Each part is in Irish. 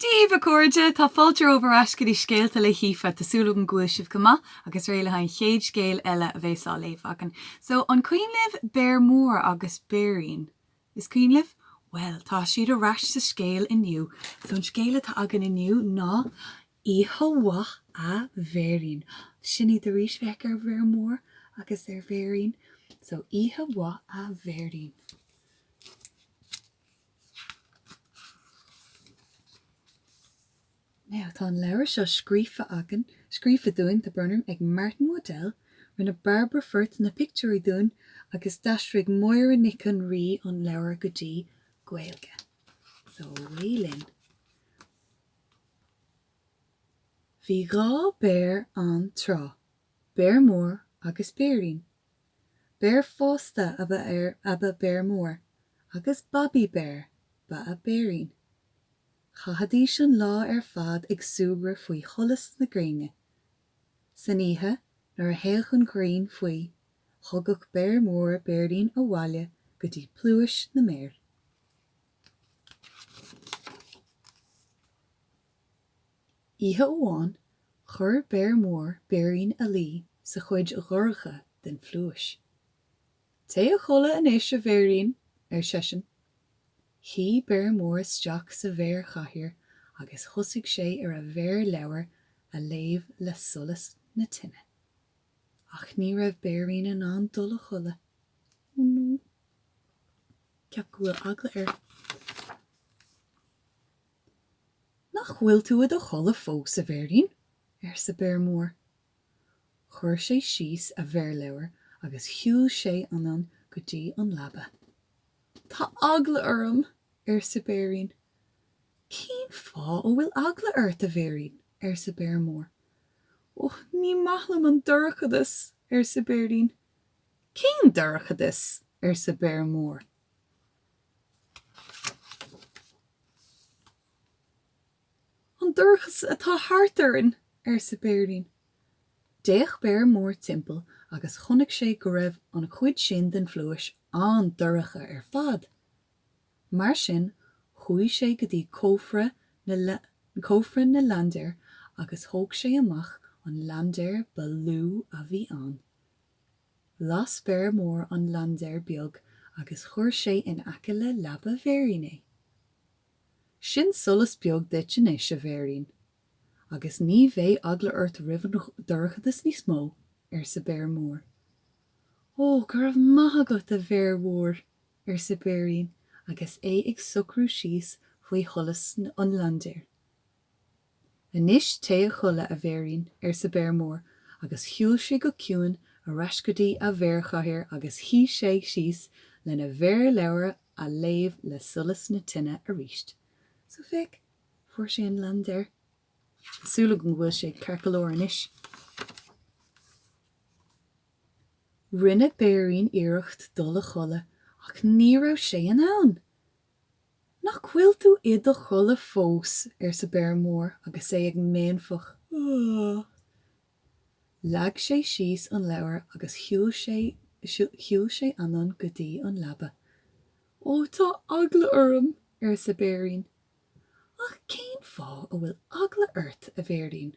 Dia daoibh a chairde, tá fáilte romhaibh ar ais go dtí Scéalta le hAoife. Tá súil agam go bhfuil sibh go maith agus réidh le haghaidh an chéad scéal eile a bheas á léamh againn. So, an cuimhin libh Béar Mór agus Béirín? Is cuimhin libh? Bhuel, tá siad ar ais sa scéal inniu. So, an scéal atá againn inniu ná Oíche Mhaith a Bhéirín. Sin iad arís, féach ar Bhéar Mór agus ar Bhéirín. So, Oíche Mhaith a Bhéirín. Now, tá an leabhar seo scríofa againn, scríofa dúinn, tá brón orm, ag Martin Waddell, rinne Barbara Firth na pictiúirí dúinn agus d'aistrigh Máire Nic an Rí an leabhar go dtí Gaeilge. So, away linn. Bhí dha béar ann tráth, béar mór agus béirín. Béar fásta ab ea ab ea Béar Mór agus babaí béir ba ea Béirín. Chaithidís an lá ar fad ag súgradh faoi sholas na gréine. San oíche, nuair a théadh an ghrian faoi, thugadh Béar Mór Béirín abhaile go dtí pluais na mbéar. Oíche amháin, chuir Béar Mór Béirín a luí sa chuid dhorcha den phluais. Téigh a chodladh anois, a Bhéirín, ar seisean. Shuigh Béar Mór isteach sa bhéarchathaoir agus thosaigh sé ar a bhéarleabhar a léamh le solas na tine. Ach ní raibh Béirín in ann dul a chodladh. Oh no. Ceap go bhfuil eagla air. Nach bhfuil tú i do chodladh fós, a Bhéirín? arsa Béar Mór. Chuir sé síos a bhéarleabhar agus shiúil sé anonn go dtí an leaba. Tá eagla orm, arsa Béirín. Cén fáth a bhfuil eagla ort, a Bhéirín? arsa Béar Mór. Ó, ní maith liom an dorchadas, arsa Béirín. Cén dorchadas? arsa Béar Mór. An dorchadas atá thart orainn, arsa Béirín. D'fhéach Béar Mór timpeall agus chonaic sé go raibh an chuid sin den phluais an-dorcha ar fad. Mar sin, chuaigh sé go dtí cófra na cófra na laindéar agus thóg sé amach an laindéar ba lú a bhí ann. Las Béar Mór an laindéar beag agus chuir sé in aice le leaba Bhéirín é. Sin solas beag duit anois, a Bhéirín, agus ní bheidh eagla ort roimh an dorchadas níos mó, arsa Béar Mór. Ó, go raibh maith agat, a Bhéir Mhóir, arsa Béirín agus é ag socrú síos faoi sholas an laindéir. Anois téigh a chodladh, a Bhéirín, arsa Béar Mór, agus shiúil sé go ciúin ar ais go dtí a bhéarchathaoir agus shuigh sé síos lena bhéarleabhar a léamh le solas na tine arís. So féach, fuair sé an laindéar. Tá súil agam go bhfuil sé ceart go leor anois. Rinne Béirín iarracht dul a chodladh ach ní raibh sé in ann. Nach bhfuil tú i do chodladh fós? arsa Béar Mór agus é ag méanfach. Leag sé síos an leabhar agus shiúil sé shiúil sé anonn go dtí an leaba. Ó, tá eagla orm! arsa Béirín. Ach cén fáth a bhfuil eagla ort, a Bhéirín?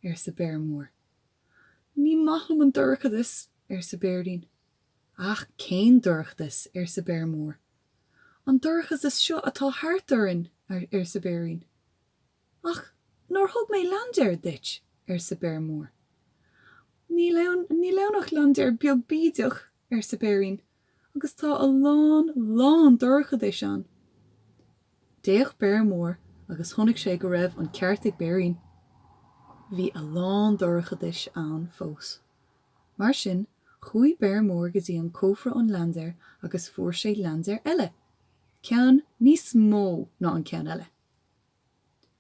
arsa Béar Mór. Ní maith liom an dorchadas, arsa Béirín. Ach cén dorchadas? arsa Béar Mór. An dorchadas seo atá thart orainn, arsa Béirín. Ach nár thug mé laindéar duit? arsa Béar Mór. Níl ann, níl ann ach laindéar beag bídeach, arsa Béirín, agus tá a lán, lán dorchadais ann. D'fhéach Béar Mór agus chonaic sé go raibh an ceart ag Béirín. Bhí a lán dorchadais ann fós. Mar sin, chuaigh Béar Mór go dtí an cófra an laindéar agus fuair sé laindéar eile, ceann níos mó ná an ceann eile.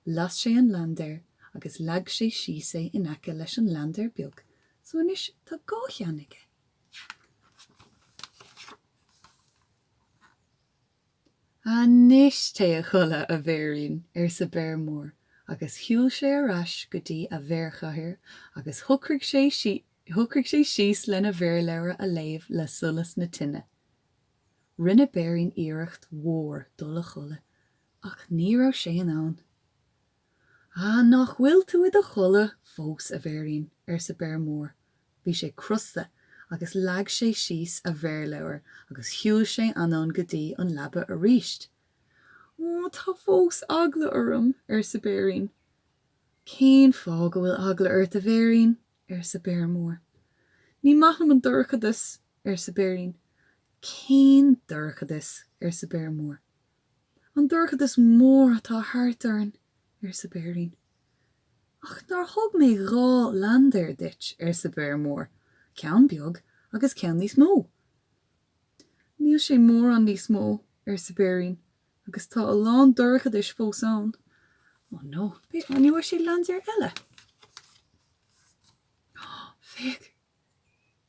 Las sé an laindéar agus leag sé síos é in aice leis an laindéar beag, so anois tá dhá cheann aige. Anois téigh a chodladh, a Bhéirín, arsa Béar Mór, agus shiúil sé ar ais go dtí a bhéarchathaoir agus shocraigh sé shocraigh sé síos lena bhéarleabhar a léamh le solas na tine. Rinne Béirín iarracht mhór dul a chodladh, ach ní raibh sé in ann. Ah, nach bhfuil tú i do chodladh fós, a Bhéirín? arsa Béar Mór. Bhí sé crosta agus leag sé síos a mhéarleabhar agus shiúil sé anonn go dtí an leaba arís. Ó, tá fós eagla orm, arsa Béirín. Cén fáth go bhfuil eagla ort, a Bhéirín? arsa Béar Mór. Ní maith liom an dorchadas, arsa Béirín. Cén dorchadas? arsa Béar Mór. An dorchadas mór atá thart orainn, arsa Béirín. Ach nár thug mé 2 laindéar duit, arsa Béar Mór, ceann beag agus ceann níos mó. Níl sé mórán níos mó, arsa Béirín, agus tá a lán dorchadais fós ann. Oh no, an bhfuair sé laindéar eile? Féach!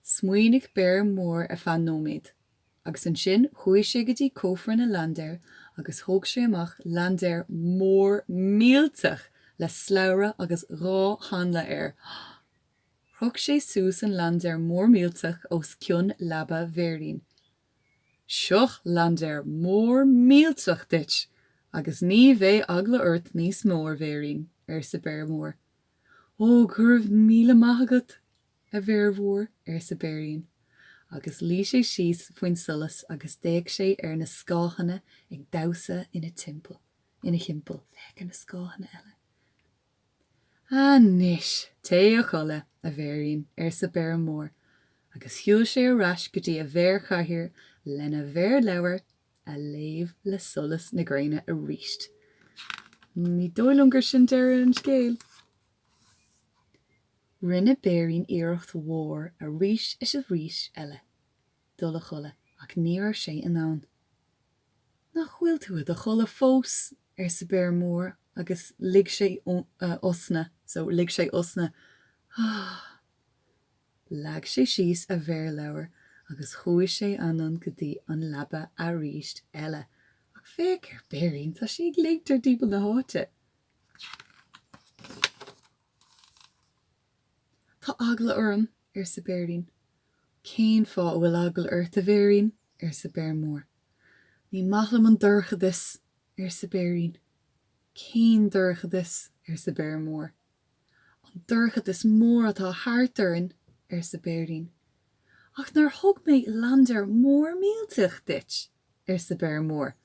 Smaoinigh Béar Mór ar feadh nóiméad, agus ansin chuaigh sé go dtí cófra na laindéar agus thóg sé amach laindéar mór millteach le slabhra agus 2 hanla air. Chroch sé suas an laindéar mór millteach os cionn leaba Bhéirín. Seo laindéar mór millteach duit agus ní bheidh eagla ort níos mó, a Bhéirín, arsa Béar Mór. Ó, go raibh míle maith agat! a Bhéir Mhóir, arsa Béirín, agus luigh sé síos faoin solas agus d'fhéach sé ar na scáthanna ag damhsa ina timpeall, ina thimpeall. Féach ar na scáthanna eile. Anois, téigh a chodladh, a Bhéirín, arsa Béar Mór, agus shiúil sé ar ais go dtí a bhéarchathaoir lena mhéarleabhar a léamh le solas na gréine arís. Ní dóigh liom gur sin deireadh an scéil. Rinne Béirín iarracht mhór arís is arís eile dul a chodladh ach ní raibh sé in ann. Nach bhfuil tú i do chodladh fós? arsa Béar Mór agus lig sé osna so lig sé osna. Ah! Leag sé síos a mhéarleabhar agus chuaigh sé anonn go dtí an leaba arís eile. Ach féach ar Bhéirín, tá sé ag léimt ar timpeall na háite. Tá eagla orm, arsa Béirín. Cén fáth a bhfuil eagla ort, a Bhéirín? arsa Béar Mór. Ní maith liom an dorchadas, arsa Béirín. Cén dorchadas? arsa Béar Mór. An dorchadas mór atá thart orainn, arsa Béirín. Ach nár thug mé laindéar mór millteach duit? arsa Béar Mór.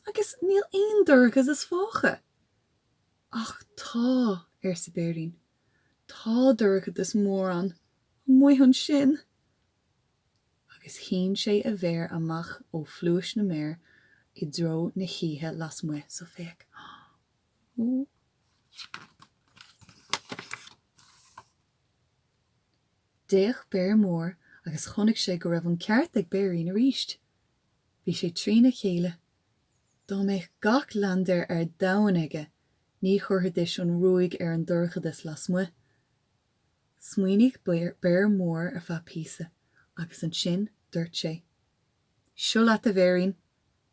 Agus níl aon dorchadas fágtha. Ach tá, arsa Béirín. Tá dorchadas mór ann, amuigh ansin! Agus shín sé a mhéar amach ó phluais na mbéar i dtreo na hoíche lasmuigh. So féach. Ó. D'fhéach Béar Mór agus chonaic sé go raibh an ceart ag Béirín arís. Bhí sé trína chéile. Dá mbeadh gach laindéar ar domhan aige, ní chuirfidís an ruaig ar an dorchadas lasmuigh. Smaoinigh Béar Mór ar feadh píosa, agus ansin dúirt sé, Seo leat, a Bhéirín,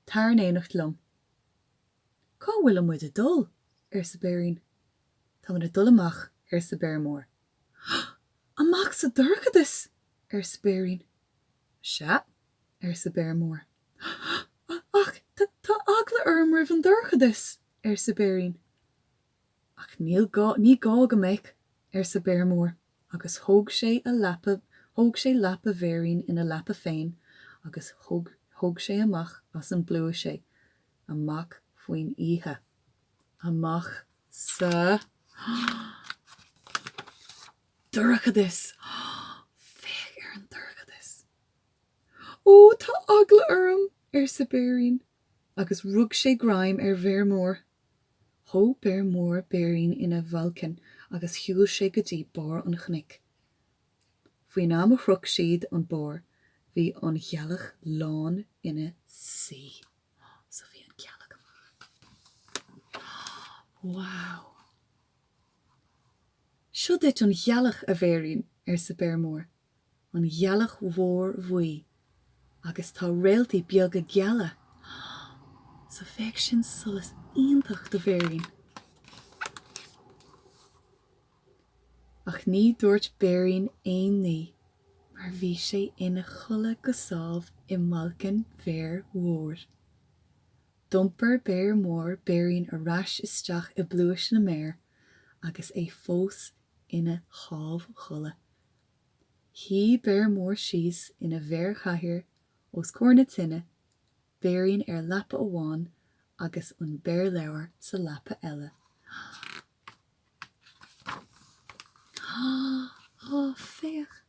tar in éineacht liom. Cá bhfuil muid ag dul? arsa Béirín. Táimid ag dul amach, arsa Béar Mór. Amach sa dorchadas! arsa Béirín. Sea, arsa Béar Mór. Ach tá eagla orm roimh an dorchadas, arsa Béirín. Ach níl gá, ní gá go mbeadh, arsa Béar Mór, agus thóg sé a leapa, thóg sé leapa Bhéirín ina leapa féin agus thóg, thóg sé amach as an bpluais é, amach faoin oíche, amach sa dorchadas! Féach ar an dorchadas! Ó, tá eagla orm! arsa Béirín, agus rug sé greim ar Bhéar Mór. Thóg Béar Mór Béirín ina bhalcain agus shiúil sé go dtí barr an chnoic. Faoin am a shroich siad an barr, bhí an ghealach lán ina suí. So bhí an ghealach amach. Wow! Seo duit an ghealach, a Bhéirín, arsa Béar Mór. an ghealach mhór bhuí agus tá réaltaí beaga geala so féach sin solas iontach do Bhéirín. Ach ní dúirt Béirín aon ní mar bhí sé ina chodladh go sámh i mbalcain Bhéir Mhóir. D'iompair Béar Mór Béirín ar ais isteach i bpluais na mbéar agus é fós ina shámhchodladh. Shuigh Béar Mór síos ina bhéarchathaoir os comhair na tine, Béirín ar leapa amháin agus an béarleabhar sa leapa eile. Á, féach!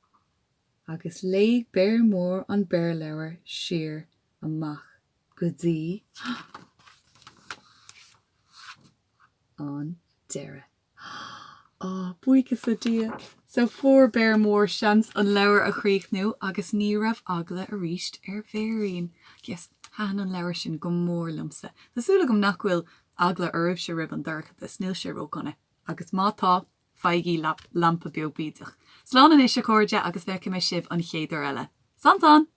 Agus léigh Béar Mór an béarleabhar siar amach go dtí an deireadh. Á, buíochas le Dia! So fuair Béar Mór seans an leabhar a chríochnú agus ní raibh eagla arís ar Bhéirín. Yes, thaitin an leabhar sin go mór liomsa. Tá súil agam nach bhfuil eagla oraibhse roimh an dorchadas, níl sé ródhona. Agus má tá, faighigí lampa beag bídeach. Slán anois, a chairde, agus feicfidh mé sibh an chéad uair eile. Slán slán!